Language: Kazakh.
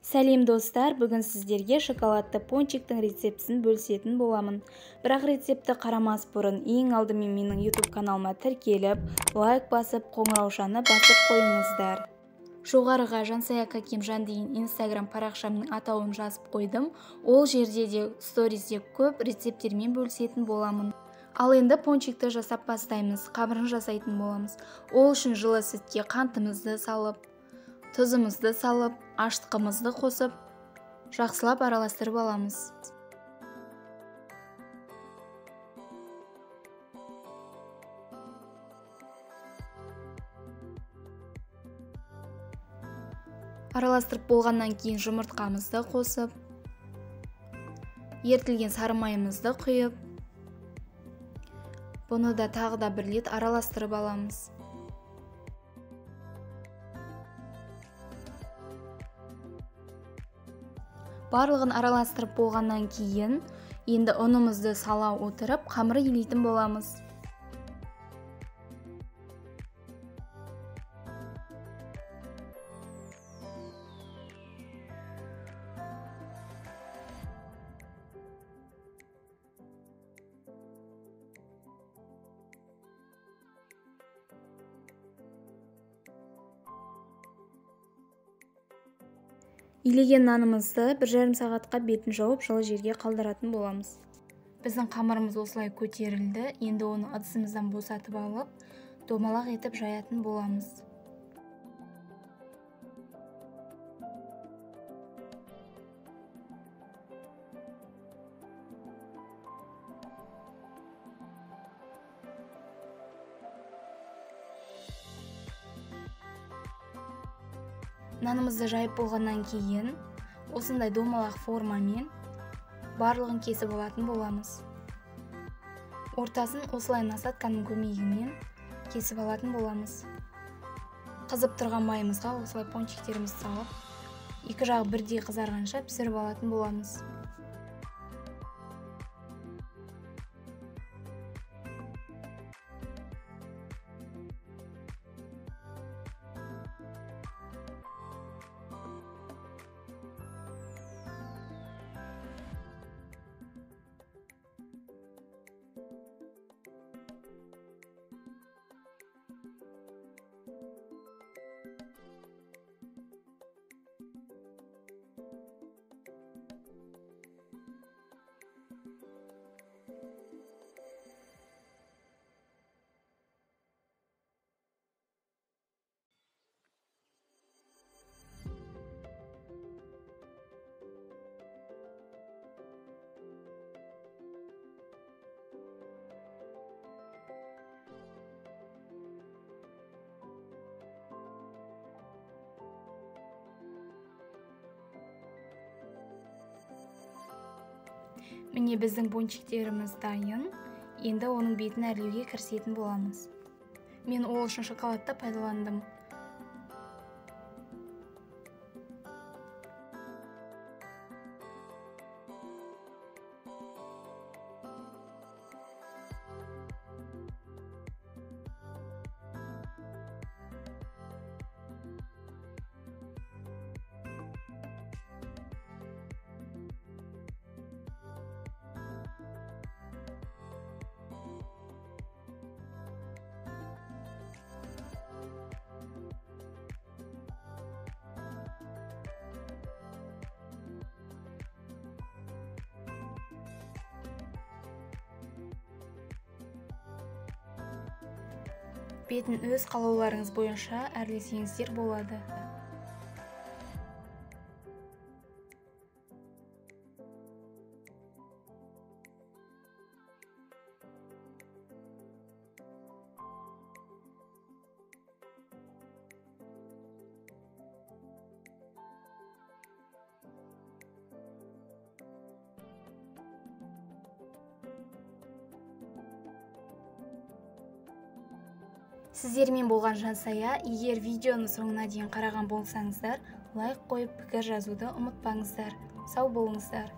Сәлем достар, бүгін сіздерге шоколадты пончиктің рецептісін бөлісетін боламын. Бірақ рецептті қарамас бұрын ең алдымен менің YouTube каналыма тіркеліп, лайк басып, қоңыраушаны басып қойыңыздар. Жоғарыға Жансая Какимжан деген Instagram парақшамның атауын жазып қойдым. Ол жерде де сторизде көп рецепттермен бөлісетін боламын. Ал енді пончикті жасап бастаймыз, қамырын жасайтын боламыз. Ол үшін жылы сүтке қантымызды салып, тұзымызды салып, ашытқымызды қосып, жақсылап араластырып аламыз. Араластырып болғаннан кейін жұмыртқамызды қосып, ерітілген сары майымызды құйып, бұны да тағы да бір рет араластырып аламыз. Барлығын араластырып болғаннан кейін, енді ұнымызды сала отырып, қамыры илейтін боламыз. Илеген нанымызды 1,5 сағатқа бетін жауып, жылы жерге қалдыратын боламыз. Біздің қамырымыз осылай көтерілді. Енді оны ыдысымыздан босатып алып, домалақ етіп жаятын боламыз. Нанымызды жайып болғаннан кейін осындай домалақ формамен барлығын кесіп алатын боламыз. Ортасын осылай насадканың көмегімен кесіп алатын боламыз. Қызып тұрған майымызға осылай пончиктерімізді салып, екі жағы бірдей қызарғанша пісіріп алатын боламыз. Міне біздің пончиктеріміз дайын. Енді оның бетін әрлеуге кірісетін боламыз. Мен ол үшін шоколадты пайдаландым. Бетін өз қалауларыңыз бойынша әрлесеңіздер болады. Сіздермен болған Жансая. Егер видеоның соңына дейін қараған болсаңыздар, лайк қойып пікір жазуды ұмытпаңыздар. Сау болыңыздар.